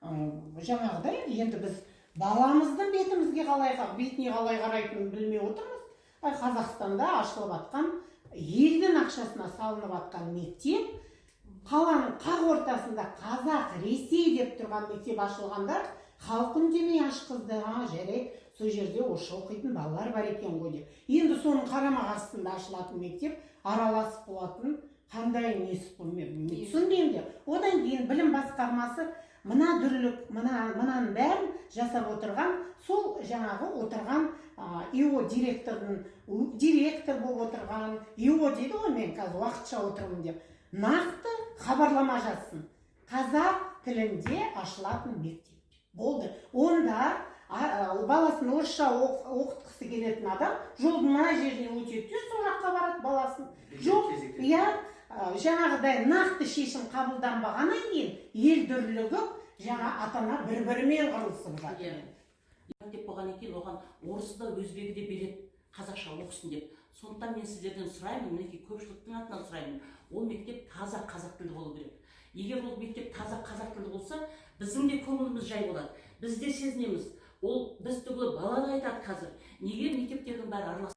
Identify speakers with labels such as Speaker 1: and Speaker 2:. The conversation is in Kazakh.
Speaker 1: Жаңағыдай енді біз баламыздың бетімізге қалай, бетіне қалай қарайтынын білмей отырмыз. Ай, Қазақстанда ашылып жатқан, елдің ақшасына салынып жатқан мектеп, қаланың қақ ортасында «Қазақ Ресей» деп тұрған мектеп ашылғанда, халық үндемей ашқызды. «А, жарайды, сол жерде орысша оқитын балалар бар екен ғой» деп. Енді соның қарама қарсысында ашылатын мектеп араласып болатын қандай несі бұл, мен түсінбеймін де. Одан кейін білім басқармасы мына дүрлік, мынаның бәрін жасап отырған сол жаңағы отырған ИО директордың, директор болып отырған ИО дейді ғой, мен қазір уақытша отырмын деп, нақты хабарлама жазсын: қазақ тілінде ашылатын мектеп болды. Онда баласын орысша оқытқысы келетін адам жолдың мына жеріне өтеді де, сол жаққа барады баласын. Жоқ, иә, жаңағыдай нақты шешім қабылданбағаннан кейін ел дүрлігіп, жаңа ата ана бір бірімен қырылысып жатыр.
Speaker 2: Иә. Мектеп болғаннан кейін оған орысы да, өзбегі де береді қазақша оқысын деп. Сондықтан мен сіздерден сұраймын, мінекей, көпшіліктің атынан сұраймын: ол мектеп таза қазақ тілді болу керек. Егер ол мектеп таза қазақ тілді болса, біздің де көңіліміз жай болады, біз де сезінеміз. Ол біз түгілі, бала да айтады қазір: неге мектептердің бәрі аралас